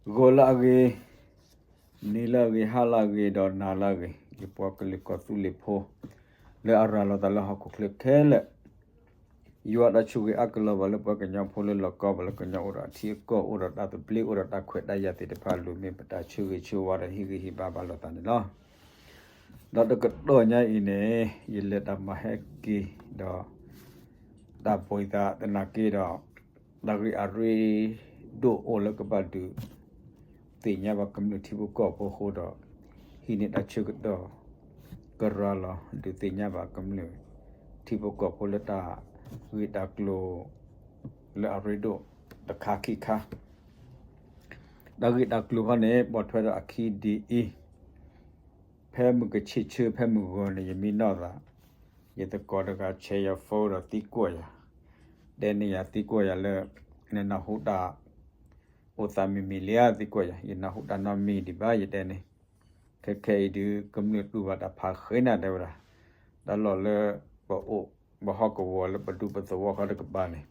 ဂီၤလၢအဂ့ၤ, နံၤလၢအဂ့ၤ, ဟါလၢအဂ့ၤ, ဒီးနၤလၢအဂ့ၤ, ယပှၤကလုာ်ကီၢ်သူလ့ၤဖိ လၢအရၤလီၤသးလၢဟီၣ်ခိၣ်ချၢခဲလၢာ်, ယွၤတၢ်ဆိၣ်ဂ့ၤအါကလီၤဘၣ်လၢပှၤကညီဖိလၢလီၢ်ကီဘၣ်လၢကညီအိၣ်ဒီးအထံအကီၢ် အိၣ်ဒီးတၢ်သဘျ့ အိၣ်ဒီးတၢ်ခွဲးတၢ်ယာ်သ့ၣ်တဖၣ်အလိၤ မ့ၢ်ပတၢ်ဆၢဂ့ၤဆၢဝါဒီးဟ့ၣ်ဂံၢ်ဟ့ၣ်ဘါဘၣ်လိာ်သးန့ၣ်လီၤ. ဒီးတကတီၢ်ညါအံၤန့ၣ် ယလဲၤတၢ်မၤဟဲက့ၤဒီး တၢ်ဘှံးသးသနာ်က့ဒီး တၢ်ဂ့ၢ်အရ့ဒိၣ်အိၣ်လၢကဘၣ်ဒုးသ့ၣ်ညါဘၣ်ကမျၢၢ်ထံဖိကီၢ်ဖိအဃိဒီး ဟံးန့ၢ်တၢ်ဆၢကတီၢ် ကရၤလီၤဒုးသ့ၣ်ညါဘၣ်ကမျၢၢ်ထံဖိကီၢ်ဖိလၢတၢ်ဂ့ၢ်တၢ်ကျိၤလၢအရ့ဒိၣ်တခါခံခါ တၢ်ဂ့ၢ်တၢ်ကျိၤခီန့ၣ် ပိာ်ထွဲဒီးအခံဒ်အံၤ, ဖဲမုၢ်ကဆ့ၣ်ဆၢ ဖဲမုၢ်ဂီၤန့ၣ် ယမံနီၣ်သး, ယသကိးတဂၤဆဲးယၤ phone ဒီးသံကွၢ်ယၤ, တဲန့ၢ်ယၤသံကွၢ်ယၤလၢ နနၢ်ဟူတၢ်အိၣ်သးမံၤမံၤလံဧါ သံကွၢ်ယၤ, ယနၢ်ဟူတၢ်နီတမံၤဒံးဘၣ် ယတဲန့ၣ်, ခဲခဲအံၤဒုး ကမျၢၢ်တူၢ်ဘၣ်တၢ်ဖးဃ့နၤ တဲဝဲဒၣ်, တၢ်လီၢ်လၢပအိၣ် ပဟီၣ်ကဝီၤလၢပဒူပသဝီဃီတကပၤန့ၣ်,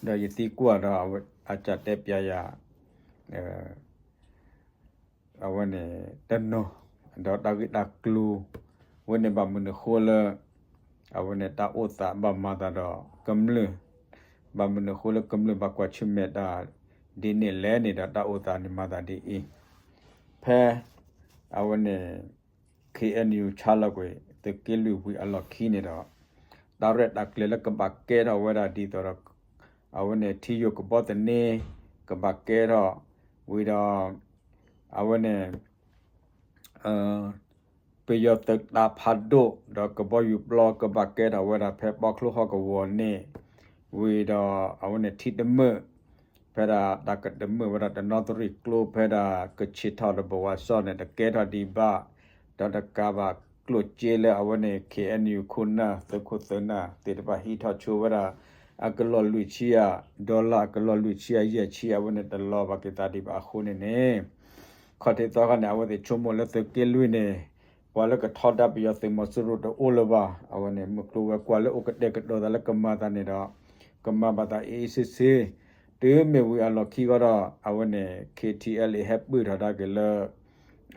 ဒီးယသံကွၢ်ဒီးအကစၢ်တဲပျးယၤ အဝဲန့ၣ်တနီၤ, ဒီးတၢ်ဂ့ၢ်တၢ်ကျိၤဝဲန့ၣ် ဘၣ်မနုၤဃိလၢ အဝဲန့ၣ်တၢ်အိၣ်သးဘၣ်မၤသးဒီးကမျၢၢ်, ဘၣ်မနုၤဃိလၢကမျၢၢ်ဘၣ်ကွၢ်ဆၢၣ်မဲာ်တၢ်ဒ်န့ၣ်လဲၣ်န့ၣ်ဒီး တၢ်အိၣ်သးန့ၣ်မၤသးဒ်အံၤ, ဖဲ အဝဲန့ၣ် ခ့ၣ်အဲၣ်ယူၣ် ဆါလီၤကွံာ် သုးက့လွံၢ်ဝံၤအလီၢ်ခံန့ၣ်ဒီး တၢ်ရဲၣ်တၢ်ကျဲၤလၢကဘၣ်ကဲထီၣ်ဝဲဒၣ်ဒ်သိးဒီး အဝဲန့ၣ်ထံယိာ်ကဘီသန့ ကဘၣ်ကဲထီၣ်, ဝံၤဒီး အဝဲန့ၣ် ပယီၤသုးတၢ်ဖးဒိၣ် ဒီးကဘီယူၤပျီကဘၣ်ကဲထီၣ်ဝဲဒၣ်ဖဲပီချိဟီၣ်ကဝီၤန့ၣ်, ဝံၤဒီးအဝဲန့ၣ်ထံတမၢၣ် ဖဲဒၣ်တၢ်ကတမၢၣ်ဝဲဒၣ်တနီသရံၣ်ကျိ ဖဲဒၣ်ကဆံးထီၣ်ဒီးဘဝါစီၣ်န့ၣ် တကဲထီၣ်ဒံးဘၣ်, ဒီးတကးဘၣ်ကျိၣ်စ့လၢအဝဲန့ၣ် ခ့ၣ်အဲၣ်ယူၣ် ခိၣ်နၢ် သုးခိၣ်သုးနၢ်သ့ၣ်တဖၣ်ဟံးထီၣ်ဆိဝဲဒၣ် အကလီၢ်လွံၢ်ဆံယဲၢ် dollar အကလီၢ်လွံၢ်ဆံယဲၢ်ဆံ အဝဲန့ၣ်တလီၤဘၣ်က့ၤသးဒံးဘၣ်အဃိန့ၣ်န့ၣ် ခီၣ်ထံးသီခါန့ၣ် အဝဲသ့ၣ်ဆိကမိၣ်လၢသုးက့လွံၢ်န့ၣ် ပှၤလၢကထီဒါပယီၤသုးမီၤစိရိၤတအိၣ်လၢၤဘၣ်. အဝဲန့ၣ် မုၢ်ကျိၤဝဲၤကွာ်လၢအိၣ်ကတဲာ်ကတီၤသးလၢကမၤသးန့ၣ်ဒီး ကမၤဘၣ်သးအ့ၣ်အ့ၣ်ဆ့ဆ့, တုၤမ့ၢ်ဝံၤအလီၢ်ခံဃီဒီး အဝဲန့ၣ် ခ့ၣ်ထံၣ်အဲလ်အ့ၣ် ဟဲပၢၢ်ထီၣ်ဒါက့ၤလၢ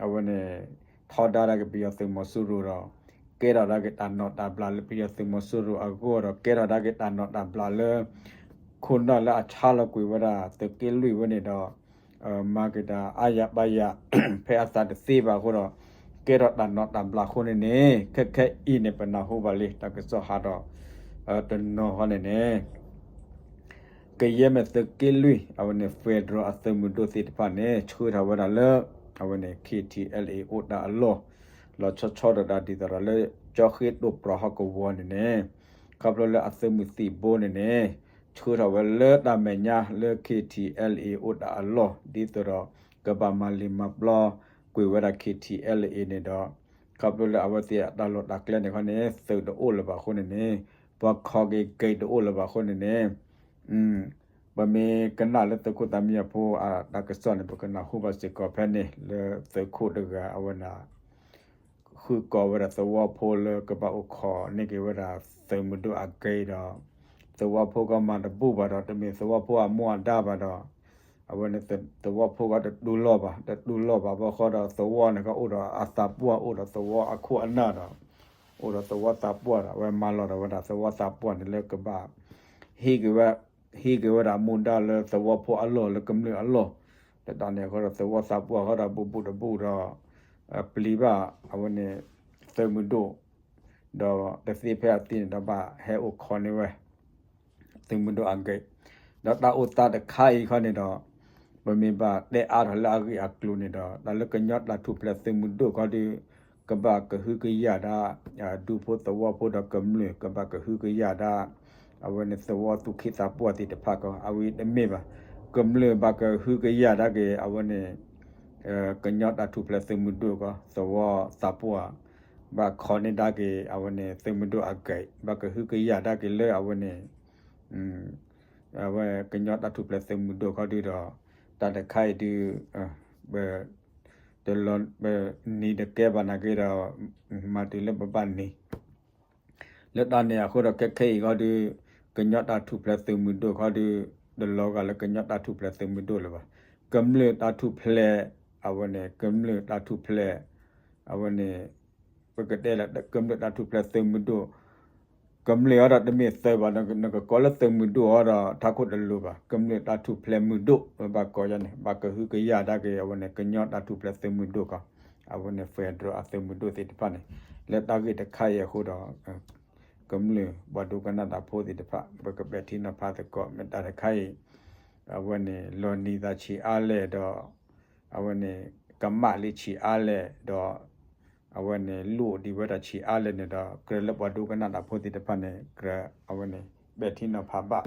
အဝဲန့ၣ် ထီဒါဒါက့ၤပယီၤသုးမီၤစိရိၤဒီး ကဲထီၣ်ဒါက့ၤတၢ်နီၣ်တၢ်ဘျးလၢပယီၤသုးမီၤစိရိၤအဂီၢ်ဒီး ကဲထီၣ်ဒါက့ၤတၢ်နီၣ်တၢ်ဘျးလၢ ခိၣ်နၢ်လၢအဆါလီၤကွံာ်ဝဲဒၣ်သုးက့လွံၢ်ဝဲန့ၣ်ဒီး မၤက့ၤတၢ်အါယၤပါယၤ ဖဲအသးတသ့ဘၣ်အဃိဒီး ကဲထီၣ်တၢ်နီၣ်တၢ်ဘျးအဃိန့ၣ်န့ၣ် ခဲခဲအံၤန့ၣ် ပနၢ်ဟူဘၣ်လံ တၢ်ကစီၣ်ဟးထီၣ် တနီၤဃီန့ၣ်န့ၣ် ကယဲၢ်မ့ၢ်သုးက့လွံၢ် အဝဲန့ၣ် federal အသုးမုၢ်ဒိၣ်သ့ၣ်တဖၣ်န့ၣ် ဆှၢထီၣ်ဝဲဒၣ်လၢ အဝဲန့ၣ် ခ့ၣ်ထံၣ်အဲလ်အ့ၣ် အိၣ်တၢ်အလီၢ် လီၤဆီဆီဒီးတၢ်ဒ်သိးဒီးလၢ ကၠီဃ့တိၢ်ပြီၤဟီၣ်ကဝီၤန့ၣ်န့ၣ် ခီဖျိလၢအသုးမုၢ်သံၣ်ဘိန့ၣ်န့ၣ် ဆှၢထီၣ်ဝဲလၢတၢ်မဲာ်ညါလၢ ခ့ၣ်ထံၣ်အဲလ်အ့ၣ် အိၣ်တၢ်အလီၢ် ဒ်သိးဒီး ကဘၣ်မၤလံာ်မၤပျီကွံာ်ဝဲဒၣ် ခ့ၣ်ထံၣ်အဲလ်အ့ၣ် န့ၣ်ဒီး ခီဖျိလၢအဝဲသ့ၣ်အတၢ်လီၢ်တၢ်ကျဲန့ၣ်ခီန့ၣ် သုးတအိၣ်လၢၤဘၣ်အဃိန့ၣ်န့ၣ် ပှၤခီက့ၤက့ၤတအိၣ်လၢၤဘၣ်အဃိန့ၣ်န့ၣ် ပမ့ၢ်ကနၣ်လၢသုးခိၣ်သးမံယၤဖိအတၢ်ကစီၣ်န့ၣ် ပကနၢ်ဟူဘၣ်စ့ၢ်ကီးဖဲန့ၣ် လၢသုးခိၣ်တဂၤအဝဲဒၣ် ဃုကိးဝဲဒၣ်သဝီဖိလၢကဘၣ်အိၣ်ခိးန့ၢ်က့ၤဝဲဒၣ်သုးမုၢ်ဒိၣ်အဂ့ၢ်ဒီး သဝီဖိကမၤတဘူၣ်ဘၣ်ဒီး တမ့ၢ်သဝီဖိအမူအဒါဘၣ်ဒီး အဝဲန့ၣ်သဝီဖိကတတူၢ်လိာ်ဘၣ် တတူၢ်လိာ်ဘၣ်ဘၣ်ဃီဒီး သဝီန့ၣ်ကအိၣ်ဒီးအသးပှၢ် အိၣ်ဒီးသဝီအခိၣ်အနၢ်ဒီး အိၣ်ဒီးသဝီသးပှၢ်ဒီး အဝဲမၤလီၤဒီးဝဲဒၣ်သဝီသးပှၢ်န့ၣ်လၢကဘၣ် ဟံးက့ၤဝဲ ဟံးက့ၤဝဲဒၣ်မူဒါလၢသဝီဖိအလီၢ်လၢကမျၢၢ်အလီၢ် တတၢ်န့ၣ်အဃိဒီးသဝီသးပှၢ်အဃိဒီး ဘူးဘူးတဘူးဒီး ပျံၤဘၣ်အဝဲန့ၣ် သုးမုၢ်ဒိၣ် ဒီးတသ့ဖဲအသ့န့ၣ်ဒီး ဘၣ်ဟဲအိၣ်ခိးန့ၢ်ဝဲ သုးမုၢ်ဒိၣ်အဂ့ၢ်, ဒီးတၢ်အိၣ်သးတခါအံၤခီန့ၣ်ဒီး ပမ့ၢ်ဘၣ်တဲအါထီၣ်လၢအဂ့ၢ်အကျိၤန့ၣ်ဒီး တၢ်လၢကညီတၢ်ထူၣ်ဖျဲးသုးမုၢ်ဒိၣ်ခီဒီး ကဘၣ်ကဟုကယာ်ဒၣ် ဒူဖိသဝီဖိဒီးကမျၢၢ် ကဘၣ်ကဟုကယာ်ဒၣ် အဝဲန့ၣ်သဝီသူၣ်က့သးပှၢ်သ့ၣ်တဖၣ်ကီး အဝဲတမ့ၢ်ဘၣ်, ကမျၢၢ်ဘၣ်ကဟုကယာ်ဒၣ်က့ၤ အဝဲန့ၣ် ကညီတၢ်ထူၣ်ဖျဲးသုးမုၢ်ဒိၣ်ကီး သဝီသးပှၢ် ဘၣ်ခိးန့ၢ်ဒၣ်က့ၤ အဝဲန့ၣ် သုးမုၢ်ဒိၣ်အဂ့ၢ် ဘၣ်ကဟုကယာ်ဒၣ်က့ၤလၢအဝဲန့ၣ် အဝဲကညီတၢ်ထူၣ်ဖျဲးသုးမုၢ်ဒိၣ်ခီဒုဒီး တၢ်တခါအံၤဒု ပတလီၤနံၤတကဲဘၣ်နာ်က့ဒီး မၤတုၤလၢပဘၣ်နံၤ လၢတၢ်န့ၣ်အဃိဒီးခဲခဲအံၤခီဒု ကညီတၢ်ထူၣ်ဖျဲးသုးမုၢ်ဒိၣ်ခီဒု တလီၤဂာ်လၢကညီတၢ်ထူၣ်ဖျဲးသုးမုၢ်ဒိၣ်လၢၤဘၣ်. ကမျၢၢ်တၢ်ထူၣ်ဖျဲး, အဝဲန့ၣ် ကမျၢၢ်တၢ်ထူၣ်ဖျဲး, အဝဲန့ၣ် ပကတဲလၢကမျၢၢ်တၢ်ထူၣ်ဖျဲးသုးမုၢ်ဒိၣ်, ကမျၢၢ်အံၤဒီးတမ့ၢ်သုးဘၣ်, နကကိးလၢသုးမုၢ်ဒိၣ်အံၤဒီး ထးခိၣ်တလိၤဘၣ်, ကမျၢၢ်တၢ်ထူၣ်ဖျဲးမုၢ်ဒိၣ် ဘၣ်ကိးယၤန့ၣ် ဘၣ်ကဟုကယာ်ဒၣ်က့ၤ အဝဲန့ၣ် ကညီတၢ်ထူၣ်ဖျဲးသုးမုၢ်ဒိၣ်ကီး, အဝဲန့ၣ် federal အသုးမုၢ်ဒိၣ်သ့ၣ်တဖၣ်န့ၣ်, လၢတၢ်ဂ့ၢ်တခါအံၤအဃိဒီး ကမျၢၢ်ပှၤဒိကနၣ်တၢ်ဖိသ့ၣ်တဖၣ် ပကပဲာ်ထံနီၤဖးသကိး မ့ၢ်တၢ်တခါအံၤ, အဝဲန့ၣ် လီၤနံၤသးဆံးအါလဲၣ်ဒီး အဝဲန့ၣ် ကမၣ်လံဆံးအါလဲၣ်ဒီး အဝဲန့ၣ် လိၣ်ဒံးဝဲဒၣ်ဆံးအါလဲၣ်န့ၣ်ဒီး ကြၢးလၢပှၤဒိကနၣ်တၢ်ဖိသ့ၣ်တဖၣ်န့ၣ် ကြၢး အဝဲန့ၣ် ပဲာ်ထံနီၤဖးဘၣ်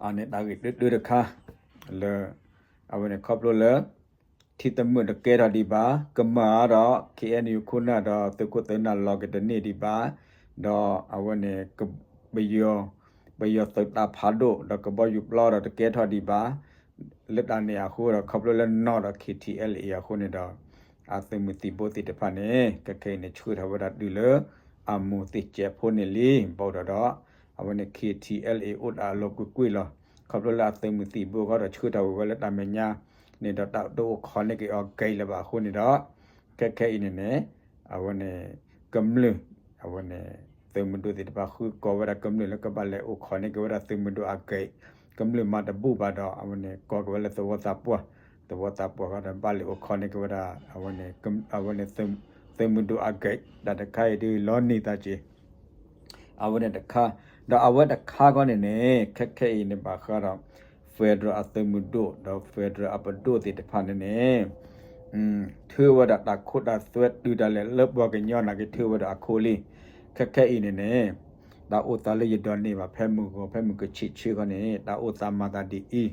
အန့ၣ်တၢ်ဂ့ၢ်တၢတၢတခါ လၢ အဝဲန့ၣ်ခီဖျိလၢ ထံသးမုာ်တကဲထီၣ်ဒံးဘၣ်, ကမၢ်ဒီး ခ့ၣ်အဲၣ်ယူၣ် ခိၣ်နၢ်ဒီးသုးခိၣ်သုးနၢ်လီၤက့ၤတန့ၢ်ဒံးဘၣ်, ဒီးအဝဲန့ၣ် ပယီၤ ပယီၤသုးတၢ်ဖးဒိၣ် ဒီးကဘီယူၤပျီဒီးတကဲထီၣ်ဒံးဘၣ်, လၢတၢ်န့ၣ်အဃိဒီး ခီဖျိလၢနီၢ်ဒီး ခ့ၣ်ထံၣ်အဲလ်အ့ၣ် အဃိန့ၣ်ဒီး အသုးမုၢ်သံၣ်ဘိသ့ၣ်တဖၣ်န့ၣ် ခဲခဲအံၤန့ၣ် ဆှၢထီၣ်ဝဲဒၣ်တုၤလၢ အမိၢ်သ့ၣ်ကဲးဖိန့ၣ်လံ, ဘၣ်အိၣ်ဒီးဒီး အဝဲန့ၣ် ခ့ၣ်ထံၣ်အဲလ်အ့ၣ် အိၣ်တၢ်အလီၢ်ကွ့ၢ်ကွ့ၢ်လီၤ. ခီဖျိလၢအသုးမုၢ်သံၣ်ဘိဃီဒီးဆှၢထီၣ်ဝဲဝဲလၢတၢ်မဲာ်ညါန့ၣ်ဒီး တၢ်တအိၣ်ခိးန့ၢ်က့ၤအီၤကဲးလၢၤဘၣ်အဃိန့ၣ်ဒီး ခဲခဲအံၤန့ၣ်န့ၣ် အဝဲန့ၣ် ကမျၢၢ် အဝဲန့ၣ် သုးမုၢ်ဒိၣ်သ့ၣ်တဖၣ် ဃုကိးဝဲဒၣ်ကမျၢၢ်လၢကဘၣ်လဲၤအိၣ်ခိးန့ၢ်က့ၤဝဲဒၣ်သုးမုၢ်ဒိၣ်အကဲး, ကမျၢၢ်မၤတဘူၣ်ဘၣ်ဒီး အဝဲန့ၣ် ကိးက့ၤဝဲလၢသဝီသးပှၢ်, သဝီသးပှၢ်ဃီဒီး ဘၣ်လဲၤအိၣ်ခိးန့ၢ်က့ၤဝဲဒၣ် အဝဲန့ၣ် အဝဲန့ၣ် သုးမုၢ်ဒိၣ်အကဲး, တၢ်တခါအံၤဒုးလီၤနံၤသးက့ၤ အဝဲန့ၣ်တခါ, ဒီးအဝဲတခါခီန့ၣ်န့ၣ် ခဲခဲအံၤန့ၣ်ဘၣ်ဃးဒီး federal အသုးမုၢ်ဒိၣ် ဒီး federal အပဒိၣ်သ့ၣ်တဖၣ်န့ၣ်န့ၣ် ထုးဝဲဒၣ်တၢ်ခိတၢ်သွဲတုၤဒၣ်လဲာ်လၢပှၤကညီနာ်က့ထုးဝဲဒၣ်အခိလံ. ခဲခဲအံၤန့ၣ်န့ၣ် တၢ်အိၣ်သးလၢယဒိးန့ၢ်ဘၣ်ဖဲမုၢ်ဂီၤ ဖဲမုၢ်ကဆံးဆၢခီန့ၣ် တၢ်အိၣ်သးမၤသးဒ်အံၤ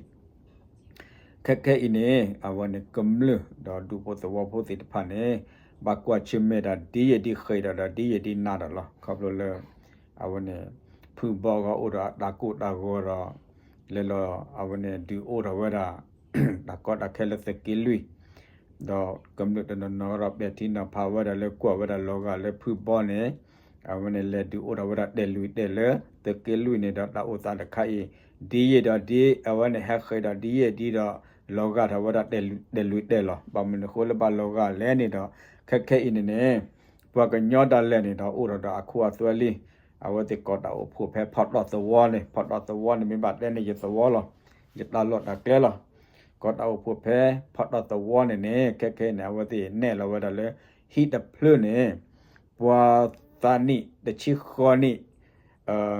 ခဲခဲအံၤန့ၣ် အဝဲန့ၣ်ကမျၢၢ်ဒီးဒူဖိသဝီဖိသ့ၣ်တဖၣ်န့ၣ် ဘၣ်ကွၢ်ဆၢၣ်မဲာ်တၢ်ဒ်ယဲၢ်ဒ်ဃဲးဒီး ဒီးဒ်ယဲၢ်ဒ်နၤဒီးလီၤ. ခီဖျိလၢ အဝဲန့ၣ် ဖုဘီဂီၢ်အိၣ်ဒီးအတၢ်ကိၢ်တၢ်ဂီၤဒီး လဲၤလီၤ အဝဲန့ၣ်ဒုးအိၣ်ထီၣ်ဝဲဒၣ် တၢ်ကီတၢ်ခဲလၢသုးက့လွံၢ် ဒီးကမျၢၢ်တနီၤနီၤဒီးပဲာ်ထံနီၤဖးဝဲဒၣ်လၢကွၢ်ဝဲဒၣ်လီၤဂာ်လၢဖုဘီန့ၣ် အဝဲန့ၣ်လဲၤဒုးအိၣ်ထီၣ်ဝဲဒၣ်တဲာ်လွံၢ်တဲာ်လၢသုးက့လွံၢ်န့ၣ်ဒီး တၢ်အိၣ်သးတခါအံၤ ဒ်ယဲၢ်ဒီးဒ် အဝဲန့ၣ်ဟဲဃဲးဒီးဒ်ယဲၢ်ဒ်ဒီး လီၤဂာ်ထီၣ်ဝဲဒၣ်တဲာ်လွံၢ်တဲာ်လီၤ. ဘၣ်မနုၤအဃိလၢဘၣ်လီၤဂာ်လဲၣ်န့ၣ်ဒီး ခဲခဲအံၤန့ၣ်န့ၣ် ပှၤကညီဒၣ်လဲာ်န့ၣ်ဒီး အိၣ်ထီၣ်ဒီးအခိအသွဲလံ. အဝဲသ့ၣ်ကိးတၢ်အိၣ်ဖှိၣ်ဖဲဖီတီၢ်သဝီန့ၣ်, ဖီတီၢ်သဝီန့ၣ် မ့ၢ်ဘၣ်တဲန့ၣ် ယသဝီလီၤ, ယတၢ်လီၢ်တၢ်ကျဲလီၤ. ကိးတၢ်အိၣ်ဖှိၣ်ဖဲဖီတီၢ်သဝီန့ၣ်န့ၣ် ခဲခဲအံၤန့ၣ် အဝဲသ့ၣ်နဲၣ်လီၤဝဲဒၣ်လၢ ဟံၣ်တဖျၢၣ်န့ၣ် ပှၤသးနံၣ်တဆံဃီနံၣ်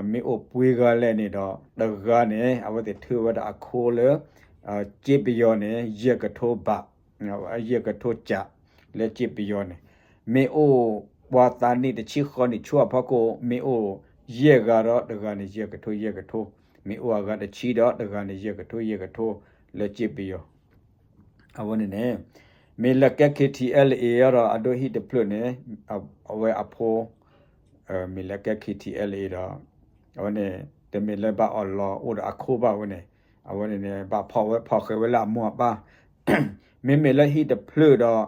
မ့ၢ်အိၣ်ပှဲၤဂၤလဲၣ်န့ၣ်ဒီး တဂၤန့ၣ် အဝဲသ့ၣ်ထုးဝဲဒၣ်အခိလၢ စ့ပယီၤန့ၣ် ယဲၢ်ကထိဘး, ယဲၢ်ကထိကး လၢစ့ပယီၤန့ၣ် မ့ၢ်အိၣ်ပှၤသးနံၣ်တဆံဃီနံၣ်ဆူအဖီခိၣ် မ့ၢ်အိၣ်ယဲၢ်ဂၤဒီးတဂၤန့ၣ် ယဲၢ်ကထိယဲၢ်ကထိ, မ့ၢ်အိၣ်အဂၤတဆံဒီးတဂၤန့ၣ် ယဲၢ်ကထိယဲၢ်ကထိ လၢစ့ပယီၤ အဝဲန့ၣ်န့ၣ် မ့ၢ်လၢကဲ ခ့ၣ်ထံၣ်အဲလ်အ့ၣ် ဒီးအဒိဟံၣ်တဖျၢၣ်န့ၣ် အဝဲအဖိ မ့ၢ်လၢကဲ ခ့ၣ်ထံၣ်အဲလ်အ့ၣ် ဒီး အဝဲန့ၣ် တမ့ၢ်လၢဘၣ်အီၣ်လီၤအိၣ်ဒီးအခိဘၣ်ဝဲန့ၣ်, အဝဲန့ၣ်န့ၣ် ဘၣ်ဖီၣ်ဝဲဖီၣ်ဃဲးဝဲလၢအမိၢ်အပၢ် မ့မ့ၢ်လၢဟံၣ်တဖျၢၣ်ဒီး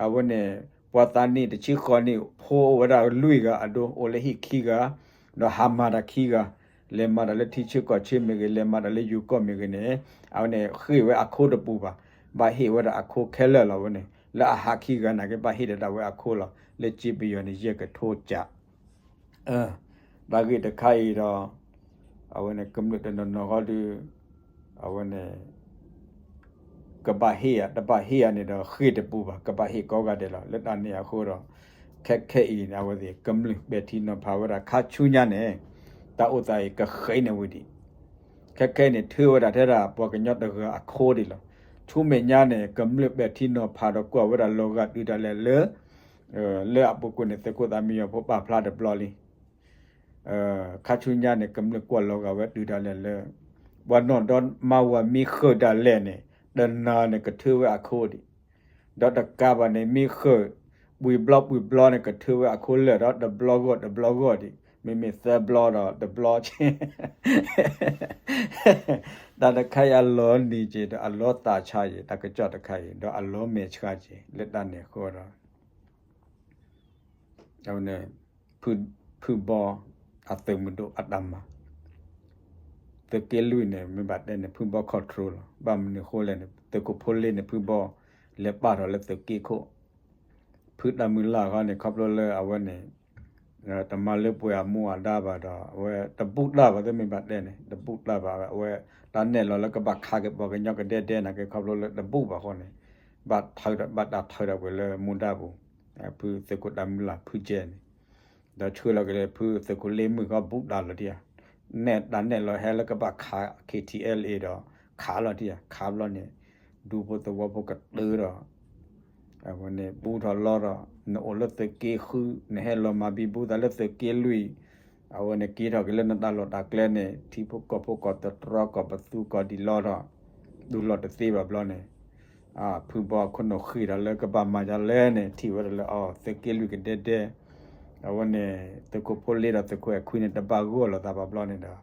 အဝဲန့ၣ် ပှၤသးနံၣ်တဆံဃီနံၣ် ဖိအိၣ်ဝဲဒၣ်လွံၢ်ဂၤအဒိ အိၣ်လၢဟံၣ်ခံဂၤ ဒီးဟးမၤတၢ်ခံဂၤ, လဲၤမၤတၢ်လၢထံဆၢကီၢ်ဆၢမ့ၢ်ဂ့ၤ လဲၤမၤတၢ်လၢယိၤကီၢ်မ့ၢ်ဂ့ၤန့ၣ် အဝဲန့ၣ်ဃ့ၢ်ဝဲအခိတပူၤဘၣ်, ဘၣ်ဟ့ၣ်ဝဲဒၣ်အခိခဲလၢာ်လီၤဝဲန့ၣ်, လၢအဟးခံဂၤနာ်က့ ဘၣ်ဟ့ၣ်ဒၣ်ဝဲအခိလီၤ, လၢစ့ပယီၤန့ၣ် ယဲၢ်ကထိကး တၢ်ဂ့ၢ်တခါအံၤဒီး အဝဲန့ၣ်ကမျၢၢ်တနီၤနီၤဃီဒီး အဝဲန့ၣ် ကဘၣ်ဟ့ၣ်ဧါ တဘၣ်ဟ့ၣ်ဧါန့ၣ်ဒီး ဃ့ၢ်တပူၤဘၣ်, ကဘၣ်ဟ့ၣ်ကိးဂၤဒဲးလီၤ. လၢတၢ်န့ၣ်အဃိဒီး ခဲခဲအံၤန့ၣ် အဝဲသ့ၣ်ကမျၢၢ်ပဲာ်ထံနီၤဖးဝဲဒၣ် ခါဆူညါန့ၣ် တၢ်အိၣ်သးအံၤကဃဲးန့ၢ်ဝံၤဒံး ခဲခဲအံၤန့ၣ် ထုးဝဲဒၣ်ထဲဒၣ်ပှၤကညီတဂၤအခိဒံးလီၤ. ဆူမဲာ်ညါန့ၣ် ကမျၢၢ်ပဲာ်ထံနီၤဖးဒီးကွၢ်ဝဲဒၣ်လီၤဂာ်တုၤဒၣ်လဲာ်လၢ လၢအပူၤကွံာ်န့ၣ် သုးခိၣ်သးမံယီၤဖိပာ်ဖျါတဘျီလံ ခါဆူညါန့ၣ် ကမျၢၢ်ကွၢ်လီၤဂာ်ဝဲတုၤဒၣ်လဲာ်လၢ ပှၤနီၢ်ဒီမါဝၤမ့ၢ်ဃၢၤဒၣ်လဲာ်န့ၣ် တနၤန့ၣ်ကထုးဝဲအခိဒံး, ဒီးတကးဘၣ်န့ၣ် မ့ၢ်ဃၢၤ ပှဲၤဘျီပှဲၤဘျီန့ၣ် ကထုးဝဲအခိလၢာ်ဒီး တဘျီဂီၢ်တဘျီဂီၢ်ဒံး, မ့မ့ၢ်သၢဘျီဒီးတဘျီ တၢ်တခါအံၤအလီၤနံၤက့ၤဒီးအလီၤသးဆါက့ၤ တၢ်ကစီၣ်တခါအံၤ ဒီးအလီၤမဲာ်ဆှးက့ၤ လၢတၢ်န့ၣ်အဃိဒီး အဝဲန့ၣ် ဖုဘီအသုးမုၢ်ဒိၣ်အတၢ်မၤ သုးက့လွံၢ်န့ၣ် မ့ၢ်ဘၣ်တဲန့ၣ် ဖုဘီ control လီၤ. ဘၣ်မနုၤဃိလဲၣ်န့ၣ် သုးခိၣ်ဖိလ့န့ၣ် ဖုဘီ လဲၤပာ်ထီၣ်လၢသုးက့ခိၣ်, ဖုတၢ်မုၢ်လၢ်ဃီန့ၣ် ခီဖျိလၢအဝဲန့ၣ် တမၤလၢပှဲၤအမူအဒါဘၣ်ဒီး အဝဲတဘူၣ်တၢ်ဘၣ် သုမ့ၢ်ဘၣ်တဲန့ၣ် တဘူၣ်တၢ်ဘၣ် အဝဲတၢ်နဲၣ်လီၤလၢကဘၣ်ခးက့ၤပှၤကညီကဒဲဒဲနာ်က့ ခီဖျိလၢတဘူၣ်ဘၣ်ဃိန့ၣ် ဘၣ်တၢ် ဘၣ်တၢ်ထၢထီၣ်ကွံာ်လၢမူဒါပူၤ, ဖုသုးခိၣ်တၢ်မုၢ်လၢ်ဖုကဲန့ၣ် ဒီးဆှၢလီၤက့ၤလၢဖုသုးခိၣ်လ့မုၢ်ဃီဘူၣ်တၢ်လီၤတံၢ်ဧါ, နဲၣ်တၢ်နဲၣ်လီၤဟဲလၢကဘၣ်ခး KTLA ဒီး ခးလီၤတံၢ်ဧါ ခးဘျီန့ၣ် ဒူဖိသဝီဖိကတၢၢ်ဒီး အဝဲန့ၣ် ဘူးထီၣ်လီထီၣ် နအိၣ်လၢသုးက့ဃု နဟဲလီၤမၤဘံဘူသးလၢသုးက့လွံၢ်, အဝဲန့ၣ်က့ၤထီၣ်က့ၤလၢနတၢ်လီၢ်တၢ်ကျဲန့ၣ် ထံဖိကီၢ်ဖိကီၢ်တတြီကီၢ်ပသူကီၢ်ဒ်လီထီၣ်, ဒူလီၤတသ့ဘၣ်ဘျီန့ၣ် ဖုဘီအခိၣ်နူာ်ဃ့ၢ်ဒီးလၢကဘၣ်မၤဒ်လဲၣ်န့ၣ် ထံၣ်ဝဲဒၣ်လၢအီၤ သုးက့လွံၢ်ကဒဲဒဲ အဝဲန့ၣ် သုးခိၣ်ဖိလ့ဒီးသုးခိၣ်အဲၣ်ခွံန့ၣ် တဘၣ်ဂီၢ်လိာ်သးဘၣ်ဘျီန့ၣ်ဒီး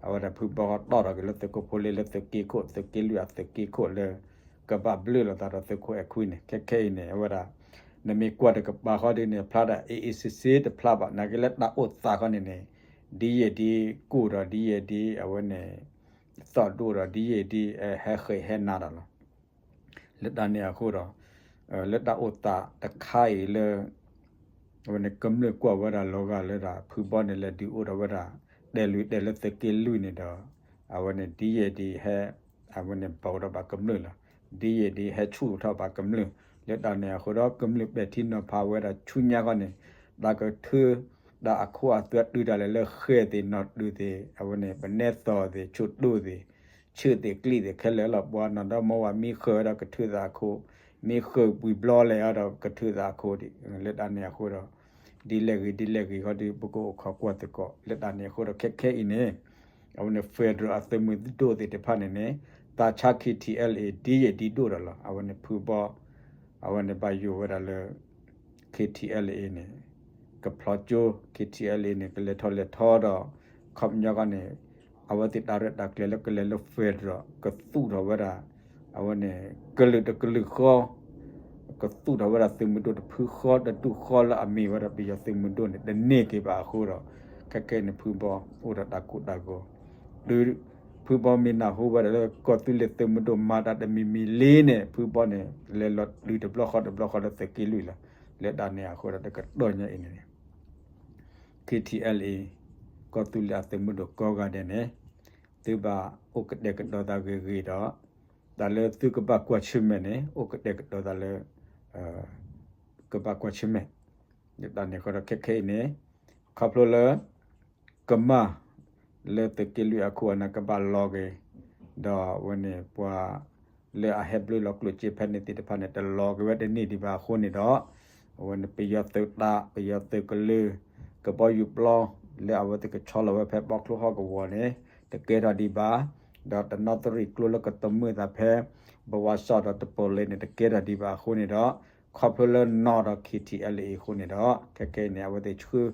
အဝဲဒၣ်ဖုဘီဃီတီၣ်ထီၣ်က့ၤလၢသုးခိၣ်ဖိလ့လၢသုးက့ခိၣ် သုးက့လွံၢ်အသုးက့ခိၣ်လၢ ကဘၣ်ဘျုးလိာ်သးဒီးသုးခိၣ်အဲၣ်ခွံန့ၣ် ခဲခဲအံၤန့ၣ် အဝဲဒၣ် နမ့ၢ်ကွၢ်တကပၤဃီဒ်န့ၣ် ဖျါဒၣ်အ့ၣ်အ့ၣ်စ့စ့တဖျါဘၣ် နာ်က့လၢတၢ်အိၣ်သးဃီန့ၣ်န့ၣ် ဒ်ယဲၢ်ဒ်ကိၢ်ဒီးဒ်ယဲၢ်ဒ်အဝဲန့ၣ် သီၣ်ဒိၣ်ဒီးဒ်ယဲၢ်ဒ် ဟဲဃဲးဟဲနးဒီးလီၤ. လၢတၢ်န့ၣ်အဃိဒီး လၢတၢ်အိၣ်သးတခါအံၤလၢ အဝဲန့ၣ်ကမျၢၢ်ကွၢ်ဝဲဒၣ်လီၤဂာ်လၢဒၣ် ဖုဘီန့ၣ်လဲၤဒုးအိၣ်ထီၣ်ဝဲဒၣ် တဲာ်လွံၢ်တဲာ်လၢသုးက့လွံၢ်န့ၣ်ဒီး အဝဲန့ၣ်ဒ်ယဲၢ်ဒ်ဟဲ အဝဲန့ၣ်ဘီထီၣ်ဘၣ်ကမျၢၢ်လီၤ. ဒ်ယဲၢ်ဒ်ဟဲဆူၣ်ထီၣ်ဘၣ်ကမျၢၢ် လၢတၢ်န့ၣ်အဃိဒီး ကမျၢၢ်ပဲာ်ထံနီၤဖးဝဲဒၣ်ဆူညါခီန့ၣ် တၢ်ကထုး တၢ်အခိအသွဲတုၤဒၣ်လဲာ်လၢဃဲၢ်သ့ၣ်နီၣ်တုၤသ့ၣ် အဝဲန့ၣ် ပနဲသီၣ်သ့ၣ် ဆိၣ်ဒိၣ်သ့ၣ် ဆၢသ့ၣ်ကျံသ့ၣ်ခဲလၢာ်လီၤ. ပှၤနီၢ်ဒီမါဝၤမ့ၢ်ဃၢၤဝဲဒီးကထုးသးအခိၣ် မ့ၢ်ဃၢၤဝံၤဘျီလဲၣ်ဒီးကထုးသးအခိၣ်ဒံး လၢတၢ်န့ၣ်အဃိဒီး ဒ်လဲၣ်ဂ့ၤဒ်လဲၣ်ဂ့ၤဃီဒီး ပကအိၣ်ခိးကွၢ်သကိး လၢတၢ်န့ၣ်အဃိဒီး ခဲခဲအံၤန့ၣ် အဝဲန့ၣ် federal အသုးမုၢ်ဒိၣ်သ့ၣ်တဖၣ်န့ၣ်န့ၣ် သးဆါ KTLA ဒ်ယဲၢ်ဒ်ဒိၣ်ဒီးလီၤ. အဝဲန့ၣ်ဖုဘီ အဝဲန့ၣ်ဘၣ်ယိၣ်ဝဲဒၣ်လၢ KTLA န့ၣ် ကဖျီကၠိ KTLA န့ၣ် ကလဲၤထီၣ်လဲၤထီဒီး ခီပညီခီန့ၣ် အဝဲသ့ၣ်တၢ်ရဲၣ်တၢ်ကျဲၤလၢကလဲၤလၢ federal ကသူၣ်ထီၣ်ဝဲဒၣ် အဝဲန့ၣ် ကလုာ်တကလုာ်ဃီ ကသူၣ်ထီၣ်ဝဲဒၣ်သုးမုၢ်ဒိၣ်တဖုဃီတဒူၣ်ဃီလၢအမ့ၢ်ဝဲဒၣ်ပယီၤသုးမုၢ်ဒိၣ်န့ၣ် တန့ၢ်က့ၤဘၣ်အဃိဒီး ခဲခဲအံၤန့ၣ် ဖုဘီအိၣ်ဒီးတၢ်ကိၢ်တၢ်ဂီၤ တုၤ ဖုဘီမ့ၢ်နၢ်ဟူဝဲဒၣ်လၢကီၢ်သူလ့ၤသုးမုၢ်ဒိၣ်မၤတၢ်တမံၤမံၤလံန့ၣ် ဖုဘီန့ၣ် လဲၤလီၤတုၤတဘျီဃီတဘျီဃီလၢသုးက့လွံၢ်လီၤ. လၢတၢ်န့ၣ်အဃိဒီး တကတီၢ်ညါအံၤန့ၣ် KTLA ကီၢ်သူလ့ၤအသုးမုၢ်ဒိၣ်ကိးဂၤဒဲးန့ၣ် သုဘၣ်အိၣ်ကတဲာ်ကတီၤသးဂ့ၤဂ့ၤဒီး တၢ်လၢသုကဘၣ်ကွၢ်ဆၢၣ်မဲာ်န့ၣ် အိၣ်ကတဲာ်ကတီၤသးလၢ ကဘၣ်ကွၢ်ဆၢၣ်မဲာ် လၢတၢ်န့ၣ်အဃိဒီး ခဲခဲအံၤန့ၣ် ခီဖျိလၢ ကမၢ် လၢသုးက့လွံၢ်အခိၣ်အနၢ်ကဘၣ်လီၤက့ၤ ဒီးအဝဲန့ၣ်ပှၤ လၢအဟဲဘျုးလီၤကျိၣ်စ့ဖဲန့ၣ်သ့ၣ်တဖၣ်န့ၣ် တလီၤက့ၤဝဲတန့ၢ်ဒံးဘၣ်အဃိန့ၣ်ဒီး အဝဲန့ၣ်ပယီၤသုးတၢ် ပယီၤသုးကလုာ် ကဘီယူၤပျီ လၢအဝဲသ့ၣ်ကဆီလီၤဝဲဖဲဘီချိဟီၣ်ကဝီၤန့ၣ် တကဲထီၣ်ဒံးဘၣ် ဒီးတနီသရံၣ်ကျိလၢကတမုာ်သးဖဲ ဘဝါစီၣ်ဒီးတပိၤလ့န့ၣ် တကဲထီၣ်ဒံးဘၣ်အဃိန့ၣ်ဒီး ခီဖျိလၢနီၢ်ဒီး KTLA အဃိန့ၣ်ဒီး ခဲခဲအံၤန့ၣ် အဝဲသ့ၣ်ဆှၢ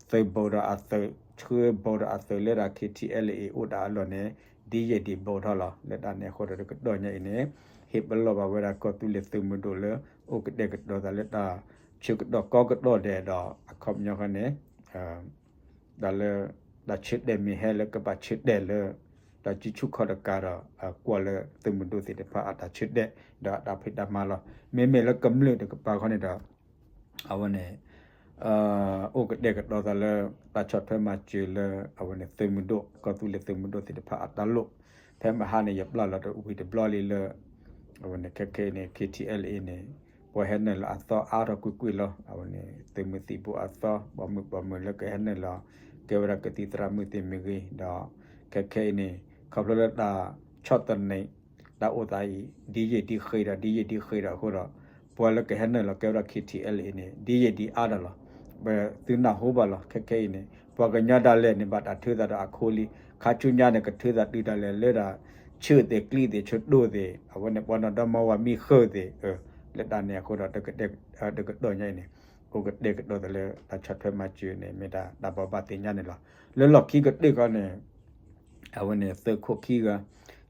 သုးဘူးဒီးအသုး ဆှၢဘူးဒီးအသုးလၢဒၣ် KTLA အိၣ်တၢ်အလီၢ်န့ၣ် ဒ်ယဲၢ်ဒ်ဘူးထီၣ်လီၤ. လၢတၢ်န့ၣ်အဃိဒီး တကတီၢ်ညါအံၤန့ၣ် ဟ့ၣ်ပလီၢ်ဘၣ်ဝဲဒၣ်ကီၢ်သူလ့ၤသုးမုၢ်ဒိၣ်လၢ အိၣ်ကတဲာ်ကတီၤသးလၢတၢ်ဆၢကတီၢ်ကီကတီၢ်ဒဲးဒီး အခီပညီဃီန့ၣ် တၢ်လၢ တၢ်ဆၢတဲာ်မ့ၢ်ဟဲလၢကဘၣ်ဆၢတဲာ်လၢ တၢ်စုဆူၣ်ခီၣ်တကးဒီး ကွၢ်လၢသုးမုၢ်ဒိၣ်သ့ၣ်တဖၣ်အတၢ်ဆၢတဲာ် ဒီးအတၢ်ဖံးတၢ်မၤလီၤ. မ့မ့ၢ်လၢကမျၢၢ်တကပၤခီန့ၣ်ဒီး အဝဲန့ၣ် အိၣ်ကတဲာ်ကတီၤသးလၢ တၢ်ဆီၣ်ထွဲမၤစၢၤလၢ အဝဲန့ၣ်သုးမုၢ်ဒိၣ် ကီၢ်သူလ့ၤသုးမုၢ်ဒိၣ်သ့ၣ်တဖၣ်အတၢ်လိၣ် ဖဲမဟါန့ၣ် ယပျၢ်လီၤတဝံၤတဘျီလံလၢ အဝဲန့ၣ်ခဲခဲအံၤန့ၣ် KTLA န့ၣ် ပှၤဟဲနုာ်လီၤအသီအါထီၣ်ကွ့ၢ်ကွ့ၢ်လီၤ. အဝဲန့ၣ် သုးမုၢ်သံၣ်ဘိအသီ ပိာ်မုၣ်ပိာ်မုၣ်လၢကဟဲနုာ်လီၤ ကဲဝဲဒၣ်ကသံၣ်သရၣ်မုၣ်သ့ၣ်မ့ၢ်ဂ့ၤ ဒီး ခဲခဲအံၤန့ၣ် ခီဖျိလၢတၢ်ဆီၣ်သနံး တၢ်အိၣ်သးအံၤ ဒ်ယံာ်ဒ်ဃ့ဒီး ဒ်ယံာ်ဒ်ဃ့ဒီးအဃိဒီး ပှၤလၢကဟဲနုာ်လီၤကဲဝဲဒၣ် KTLA န့ၣ် ဒ်ယံာ်ဒ်အါဒီးလီၤ. ပသုနၢ်ဟူဘၣ်လီၤ. ခဲခဲအံၤန့ၣ် ပှၤကညီဒၣ်လဲာ်န့ၣ် ဘၣ်တၢ်ထုးသးဒီးအခိလံ. ခါဆူညါန့ၣ် ကထုးသးတုၤဒၣ်လဲာ်လၢဒၣ် ဆၢသ့ၣ်ကျံသ့ၣ် ဆၢဒိၣ်သ့ၣ် အဝဲန့ၣ် ပှၤနီၢ်ဒီမါဝၤမ့ၢ်ဃၢၤသ့ၣ် လၢတၢ်န့ၣ်အဃိဒီး တကတီၢ်ညါအံၤန့ၣ် အိၣ်ကတဲာ်ကတီၤသးလၢတၢ်ဆီၣ်ထွဲမၤစၢၤန့ၣ် မ့ၢ်တၢ်ဘၣ်ဘၣ်သ့ၣ်ညါန့ၣ်လီၤ. လၢလီၢ်ခံကတၢၢ်ခီန့ၣ် အဝဲန့ၣ် သုးခိၣ်ခ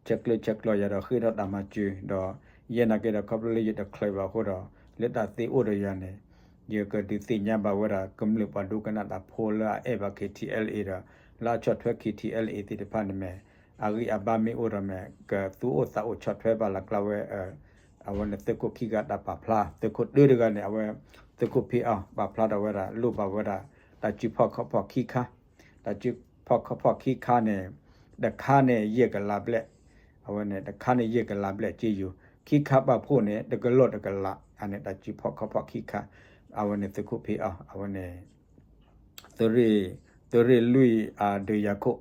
ံဂၤ ဆဲးကျၢဆဲးကျိးယၤဒီးဃ့ထီၣ်တၢ်မၤစၢၤ ဒီး ယဲနာ်က့ဒီး ခီဖျိလၢယတချုးဘၣ်အဃိဒီး လၢတၢ်သ့အိၣ်ဒီးယၤန့ၣ် ယကဒုးသ့ၣ်ညါဘၣ်ဝဲဒၣ် ကမျၢၢ်ပှၤဒိကနၣ်တၢ်ဖိလၢအအဲၣ်ဘၣ် KTLA ဒီး လၢအဆီၣ်ထွဲ KTLA သ့ၣ်တဖၣ်န့ၣ်မ့ၢ် အဂံၢ်အဘါမ့ၢ်အိၣ်ဒီးမ့ၢ် ကသူၣ်အိၣ်သးအိၣ်ဆီၣ်ထွဲဘၣ်လၢကျါဝဲ အဝဲန့ၣ်သုးခိၣ်ခံဂၤတၢ်ပာ်ဖျါ သုးခိၣ်တၢတဂၤန့ၣ် အဝဲ သုးခိၣ်ဖံးအီၣ် ပာ်ဖျါထီၣ်ဝဲဒၣ် လိၣ်ဘၣ်ဝဲဒၣ် တၢ်စုဖီၣ်ခီၣ်ဖီၣ်ခံခါ တၢ်စုဖီၣ်ခီၣ်ဖီၣ်ခံခါန့ၣ် တခါန့ၣ် ယဲၢ်ကလးဘျဲၣ် အဝဲန့ၣ် တခါန့ၣ် ယဲၢ်ကလးဘျဲၣ်စ့ယိၤ ခံခါပာ်ဖှိၣ်န့ၣ် တကလီၢ်တကလး အန့ၣ်တၢ်စုဖီၣ်ခီၣ်ဖီၣ်ခံခါ အဝဲန့ၣ်သုးခိၣ်ဖံးအီၣ် အဝဲန့ၣ် သုးရ့ၣ် သုးရ့ၣ်လွံၢ်အဒုးယၤခိၣ်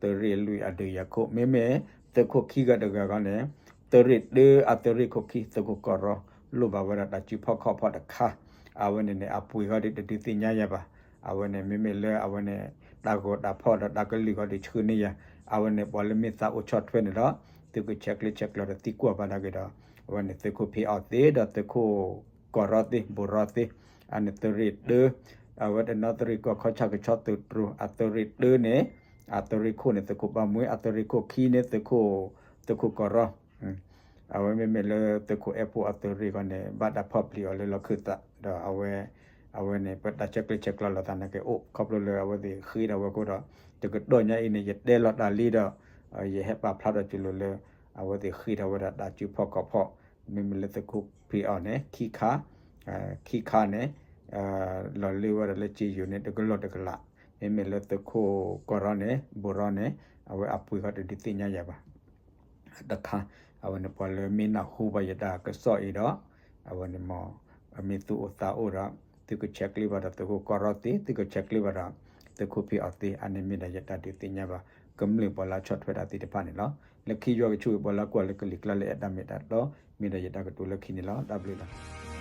သုးရ့ၣ်လွံၢ်အဒုးယၤခိၣ် မ့မ့ၢ် သုးခိၣ်ခံဂၤတဂၤဂီၢ်န့ၣ် သုးရ့ၣ်တၢအသုးရ့ၣ်ခိၣ်ခံ သုးခိၣ်ကီၢ်ရီ လိၣ်ဘၣ်ဝဲဒၣ်တၢ်စုဖီၣ်ခီၣ်ဖီၣ်တခါ အဝဲန့ၣ်န့ၣ် အပှ့ၤဂီၢ်ဒီးတဒုးသ့ၣ်ညါယၤဘၣ် အဝဲန့ၣ် မ့မ့ၢ်လၢအဝဲန့ၣ် တၢ်ဂီၤတၢ်ဖီၣ်ဒီးတၢ်ကလုၢ်ဂီၢ်ဒီးဆှၢန့ၢ်ယၤ အဝဲန့ၣ် ပှၤလၢမ့ၢ်သးအိၣ်ဆီၣ်ထွဲန့ၣ်ဒီး သုကဆဲးကျၢဆဲးကျိးဒီးသံကွၢ်ဘၣ်ဒၣ်က့ၤဒီး အဝဲန့ၣ်သုးခိၣ်ဖံးအီၣ်သ့ဒီးသုးခိၣ်ကီၢ်ရီသ့ ဘူးရီသ့ အန့ၣ်သုးရ့ၣ်တၢ အဝဲတနီသရံၣ်ကီၢ်ခီၣ်ဆၣ်ကဆီသုးတြိၤ အသုးရ့ၣ်တၢန့ၣ် အသုးရ့ၣ်ခိၣ်န့ၣ် သုးခိၣ်ဘၣ်မှံ အသုးရ့ၣ်ခိၣ်ခံန့ၣ် သုးခိၣ် သုးခိၣ်ကီၢ်ရီ အဝဲမ့မ့ၢ်လၢသုးခိၣ်အဲၣ်ဖိအသုးရ့ၣ်ဂီၢ်န့ၣ် ဘၣ်တၢ်ဖီၣ်ပျံၤအီၤလၢလီၢ်ခၢၣ်သး ဒီးအဝဲ အဝဲန့ၣ် ပတၢ်ဆဲးကျၢဆဲးကျိးလိာ်သးန့ၣ်ကအိၣ် ခီဖျိလၢအဝဲသ့ၣ်ဃ့ထီၣ်ဝဲအဃိဒီး တကတီၢ်ညါအံၤန့ၣ် ယတဲလီၤတၢ်လံဒီး ယဟဲပာ်ဖျါထီၣ်က့ၤလိာ်လၢ အဝဲသ့ၣ်ဃ့ထီၣ်ဝဲဒၣ်တၢ်စုဖီၣ်ခီၣ်ဖီၣ် မ့မ့ၢ်လၢသုးခိၣ်ဖံးအီၣ်န့ၣ် ခံခါ ခံခါန့ၣ် လီၤလ့ဝဲဒၣ်လၢစ့ယိၤန့ၣ် တကလီၢ်တကလး မ့မ့ၢ်လၢသုးခိၣ်ကီၢ်ရီန့ၣ် ဘူးရီန့ၣ် အဝဲအပှ့ၤဂီၢ်တဒုးသ့ၣ်ညါယၤဘၣ် တခါ အဝဲန့ၣ်ပှၤလၢမ့ၢ်နၢ်ဟူဘၣ်ယတၢ်ကစီၣ်အံၤဒီး အဝဲန့ၣ်မ့ၢ် မ့ၢ်သူၣ်အိၣ်သးအိၣ်ဒီး သုကဆဲးကျၢဘၣ်ဒီးသုးခိၣ်ကီၢ်ရီသ့ သုကဆဲးကျၢဘၣ်ဒီး သုးခိၣ်ဖံးအီၣ်သ့ အန့ၣ်မ့ၢ်ဒၣ်ယတၢ်ဒုးသ့ၣ်ညါဘၣ် ကမျၢၢ်ပှၤလၢဆီၣ်ထွဲတၢ်သ့ၣ်တဖၣ်န့ၣ်လီၤ. လၢခံယွၤကဆိၣ်ဂ့ၤပှၤလၢကွၢ်လၢကလံၤကျါလၢအဲၣ်တၢ်မ့ၢ်တၢ်တီ မ့ၢ်ဒၣ်ယတၢ်ကတိၤလၢခံန့ၣ်လီၤ. တၢ်ဘျုးလီၤ.